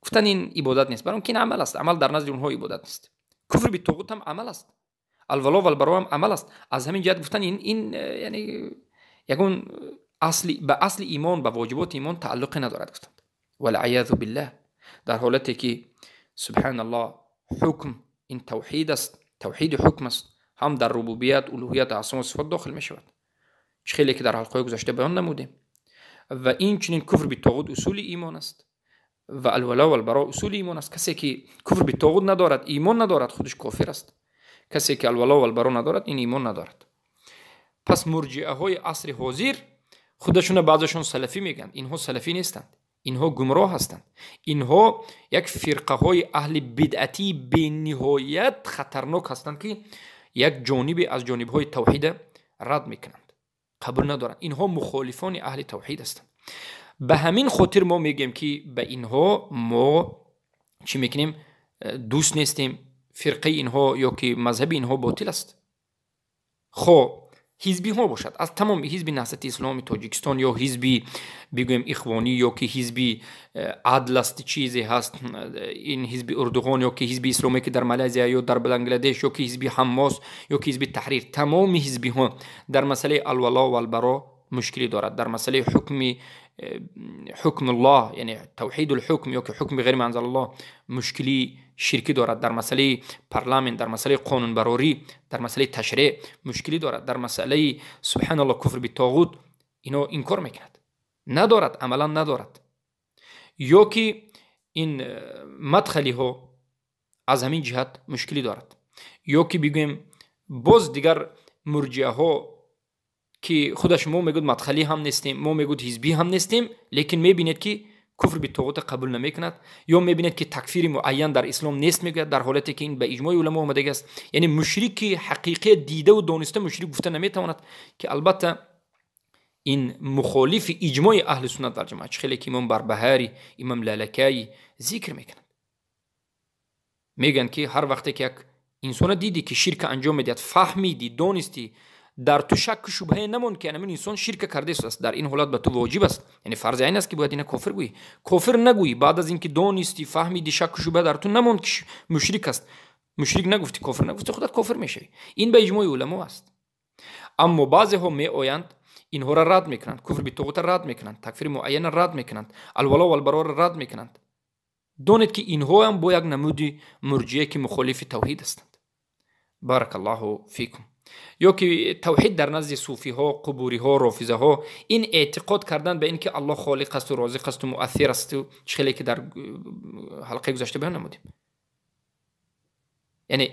Гуфтанд, ин ибодат нест, баром ки ин амал аст. Амал дар назди онҳо ибодат нест. Куфр битоғут ҳам амал аст, алвало валбаро ҳам амал аст. Аз ҳамин ҷиҳат гуфтанд, ин яъне ягон асли ба асли имон, ба воҷиботи имон тааллуқе надорад, гуфтанд. Валъаязу биллаҳ. Дар ҳолате ки, субҳаналлоҳ, ҳукм ин тавҳид аст, тавҳиди ҳукм аст, ҳам дар рубубият, улуҳият, асмо, сифот дохил мешавад, чӣ хеле ки дар ҳалқаҳои гузашта баён намудем. Ва инчунин куфр битоғут усули имон аст ва алвало валбаро усули имон аст. Касе ки куфр битоғут надорад, имон надорад, худаш кофир аст. Касе ки алвало валбаро надорад, ин имон надорад. Пас мурҷиаҳои асри ҳозир худашона баъзешон салафӣ мегӯянд. Инҳо салафӣ нестанд, инҳо гумроҳ ҳастанд. Инҳо як фирқаҳои аҳли бидъатии бениҳоят хатарнок ҳастанд, ки як ҷонибе аз ҷонибҳои тавҳида рад мекунанд, қабул надоранд. Инҳо мухолифони аҳли тавҳид ҳастанд. Ба ҳамин хотир мо мегӯем, ки ба инҳо мо чӣ мекунем? Дӯст нестем. Фирқаи инҳо ё ки мазҳаби инҳо ботил аст. Хо ҳизбиҳо бошад, аз тамоми ҳизби Наҳзати Исломи Тоҷикистон ё ҳизби, бигӯем, ихвонӣ ё ки ҳизби Адл аст, чизе ҳаст, ин ҳизби Урдуғон ё ки ҳизби исломие, ки дар Малайзия ё дар Бангладеш, ё ки ҳизби Ҳаммос, ё ки ҳизби Таҳрир, тамоми ҳизбиҳо дар масъалаи алвало валбаро мушкилӣ дорад, дар масъалаи ҳукми ҳукмуллоҳ, яъне тавҳидулҳукм ё ки ҳукми ғайри ма анзалаллоҳ, мушкилии ширкӣ дорад, дар масъалаи парламент, дар масъалаи қонунбарорӣ, дар масъалаи ташреъ мушкилӣ дорад, дар масъалаи, субҳаналлоҳ, куфр битоғут ино инкор мекунад, надорад, амалан надорад. Ё ки ин мадхалиҳо аз ҳамин ҷиҳат мушкилӣ дорад, ё ки бигӯем, боз дигар мурҷиаҳо, ки худаш мо мегӯд мадхалӣ ҳам нестем, мо мегӯд ҳизбӣ ҳам нестем, лекин мебинед, ки куфр битоғута қабул намекунад, ё мебинед, ки такфири муайян дар ислом нест мегӯяд, дар ҳолате ки ин ба иҷмои уламо омадагӣ аст. Яъне мушрики ҳақиқия дидаву дониста мушрик гуфта наметавонад, ки албатта ин мухолифи иҷмои аҳли суннат валҷамоат, чӣ хеле ки имом Барбаҳарӣ, имом Лалакаӣ зикр мекунанд. Мегӯянд, ки ҳар вақте ки як Инсона дидӣ ки ширка анҷом медиҳад, фаҳмидӣ, донистӣ, дар ту шакку шубҳае намонд ки ҳамин инсон ширка кардааст, дар ин ҳолат ба ту воҷиб аст, яъне фарзи айн аст ки бояд ина кофир гӯӣ. Кофир нагӯӣ баъд аз инки донистӣ, фаҳмидӣ, шакку шубҳа дар ту намонд ки мушрик аст, мушрик нагуфтӣ, кофир нагуфтӣ, худат кофир мешавӣ. Ин ба иҷмои уламо аст. Аммо баъзеҳо меоянд, инҳоро рад мекунанд, куфр битоғута рад мекунанд, такфири муайяна рад мекунанд, алвало валбароро рад мекунанд. Донед ки инҳоам бо як намуди мурҷие ки мухолифи тавҳид ҳастанд. Баракаллоҳу фикум. Ё ки тавҳид дар назди суфиҳо, қубуриҳо, рофизаҳо ин эътиқод кардан ба ин ки Аллоҳ холиқ асту розиқ асту муассир асту, чӣ хеле ки дар ҳалқаи гузашта баён намудем. Яъне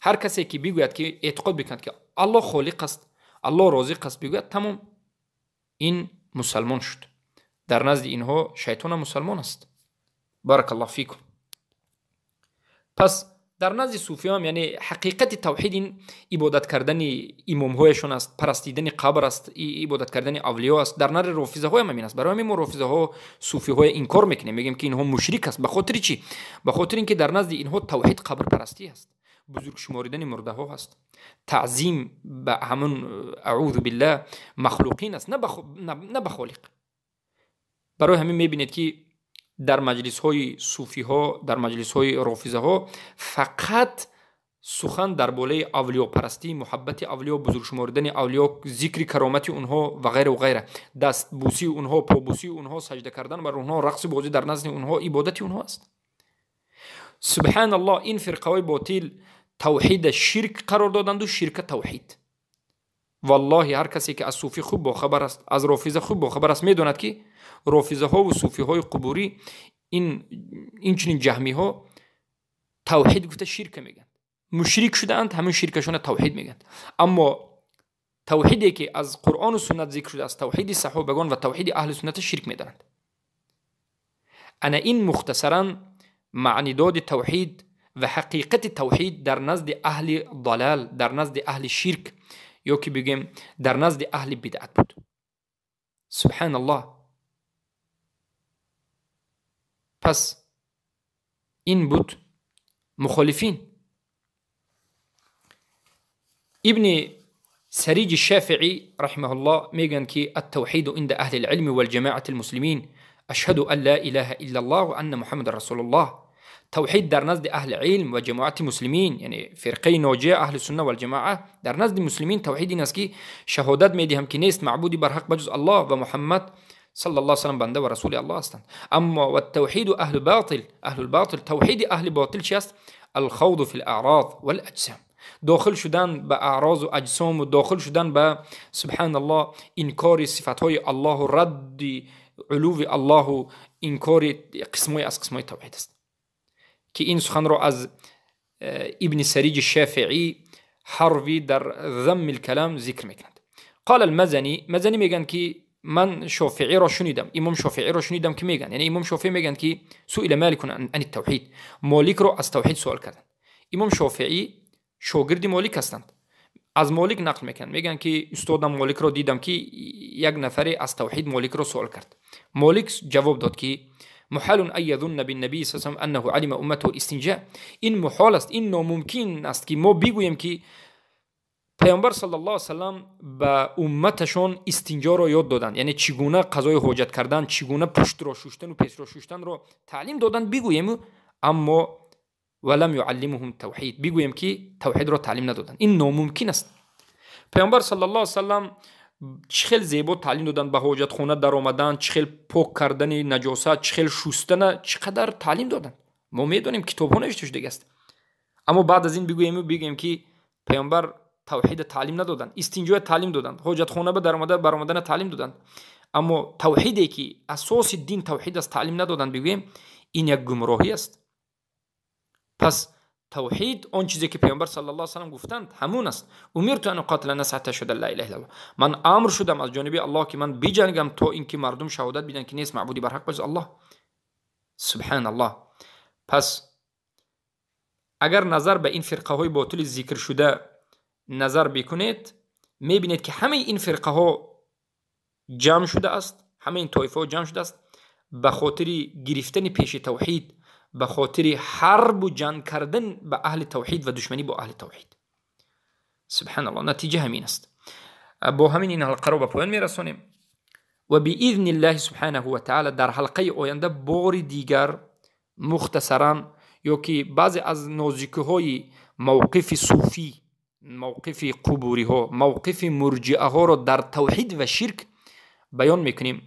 ҳар касе ки бигӯяд ки эътиқод бикунад ки Аллоҳ холиқ аст, Аллоҳ розиқ аст, бигӯяд, тамом, ин мусалмон шуд. Дар назди инҳо шайтонам мусалмон аст. Баракаллоҳ фикум. Пас дар назди суфиён, яъне ҳақиқати тавҳид ин ибодат кардани имомҳояшон аст, парастидани қабр аст, ибодат кардани авлиё аст. Дар назди рофизаҳоям ҳамин аст. Барои ҳамин мо рофизаҳо, суфиҳоя инкор мекунем, мегӯем ки инҳо мушрик аст. Ба хотири чӣ? Ба хотири ин ки дар назди инҳо тавҳид қабрпарастӣ аст, бузург шуморидани мурдаҳо ҳаст, таъзим ба ҳамун аъузу биллаҳ махлуқин аст, на ба холиқ. Барои ҳамин мебинед ки дар маҷлисҳои суфиҳо, дар маҷлисҳои рофизаҳо фақат сухан дар болаи авлиёпарастӣ, муҳаббати авлиё, бузургшуморидани авлиё, зикри каромати онҳо ва ғайра ва ғайра, дастбусии онҳо, побусии онҳо, саҷда кардан бар онҳо, рақсу бозӣ дар назди онҳо, ибодати онҳо аст. Субҳаналлоҳ, ин фирқаҳои ботил тавҳида ширк қарор доданду ширка тавҳид. Валлоҳи ҳар касе ки аз суфӣ хуб бохабар аст, аз рофиза хуб бохабар аст, медонад ки рофизаҳову суфиҳои қубурӣ, инчунин ҷаҳмиҳо тавҳид гуфта ширка мегӯянд, мушрик шудаанд, ҳамин ширкашона тавҳид мегӯянд. Аммо тавҳиде ки аз Қуръону суннат зикр шудааст, тавҳиди саҳобагон ва тавҳиди аҳли сунната ширк медонанд. Ана ин мухтасаран маънидоди тавҳид ва ҳақиқати тавҳид дар назди аҳли далал, дар назди аҳли ширк, ё ки бигӯем дар назди аҳли бидъат буд. Субҳаналлоҳ. Пас ин буд мухолифин. Ибни Сариҷи Шафиӣ раҳимаҳуллоҳ мегӯянд ки аттавҳиду инда аҳли лилми валҷамоати лмуслимин ашҳаду ан ла илаҳа иллаллоҳ ва анна муҳаммадан расулуллоҳ. Тавҳид дар назди аҳли илм ва ҷамоати муслимин, яъне фирқаи ноҷия аҳли сунна валҷамоа, дар назди муслимин тавҳид ин аст ки шаҳодат медиҳам ки нест маъбуди барҳақ ба ҷуз Аллоҳ ва Муҳаммад саллаллоҳу алайҳи васаллам банда ва расули Аллоҳ ҳастанд. Аммо ваттавҳиду аҳлу ботил, аҳлул ботил, тавҳиди аҳли ботил чи аст? Алхавду фил аърод вал аҷсам, дохил шудан ба аърозу аҷсому, дохил шудан ба субҳаналлоҳ инкори сифатҳои Аллоҳу, радди улуви Аллоҳу, инкори қисмҳои аз қисмҳои тавҳид аст. Ки ин суханро аз Ибни Сариҷи Шафиӣ Ҳарвӣ дар Замми лкалам зикр мекунад. Қала алмазанӣ, Мазанӣ мегӯянд ки ман Шофииро шунидам, имом Шофииро шунидам ки мегӯянд, яъне имом Шофиӣ мегӯянд ки суила Маликун ани тавҳид, Моликро аз тавҳид суол карданд. Имом Шофиӣ шогирди Молик ҳастанд. Аз Молик нақл мекунанд, мегӯянд ки устодам Моликро дидам ки як нафаре аз тавҳид Моликро суол кард. Молик ҷавоб дод ки محال أن يظن بالنبي صلى الله عليه وسلم أنه علم أمته الاستنجاء. این محال است، این ناممکن است که ما بگوییم که پیامبر صلی الله علیه وسلم به امتشان استنجا را یاد دادند، یعنی چگونه قضای حاجت کردن، چگونه پشت را شستن و پیش را شستن را تعلیم دادند بگوییم، اما ولم يعلمهم توحید، بگوییم که توحید را تعلیم ندادند. این ناممکن است. پیامبر صلی الله علیه وسلم чӣ хел зебо таълим доданд ба ҳоҷатхона даромадан, чӣ хел пок кардани наҷосат, чӣ хел шустана, чӣ қадар таълим доданд. Мо медонем, китобҳо навишта шудагӣ аст. Аммо баъд аз ин бигӯем ки паёмбар тавҳида таълим надоданд, истинҷоя таълим доданд, ҳоҷатхона ба даромада баромадана таълим доданд, аммо тавҳиде ки асоси дин тавҳид аст таълим надоданд, бигӯем ин як гумроҳӣ аст. Пас тавҳид он чизе ки паёмбар саллаллоҳу алайҳи васаллам гуфтанд ҳамун аст. Умирту ан уқотила нас ҳатта ашҳада ла илаҳа иллаллоҳ. Ман амр шудам аз ҷониби Аллоҳ ки ман биҷангам то ин ки мардум шаҳодат бидиҳанд ки нест маъбуди барҳақ ба ҷуз Аллоҳ. Субҳаналлоҳ. Пас агар назар ба ин фирқаҳои ботили зикршуда назар бикунед, мебинед ки ҳамаи ин фирқаҳо ҷамъ шудааст, ҳамаи ин тоифаҳо ҷамъ шудааст ба хотири гирифтани пеши тавҳид, Ба хотири ҳарбу ҷанг кардан ба аҳли тавҳид ва душманӣ бо аҳли тавҳид. Субҳаналлоҳ, натиҷа ҳамин аст. Бо ҳамин ин ҳалқаро ба поён мерасонем ва биизни Аллоҳи субҳанаҳу ва таъала дар ҳалқаи оянда бори дигар мухтасаран ё ки баъзе аз нозикиҳои мавқифи суфӣ, мавқифи қубуриҳо, мавқифи мурҷиаҳоро дар тавҳид ва ширк баён мекунем.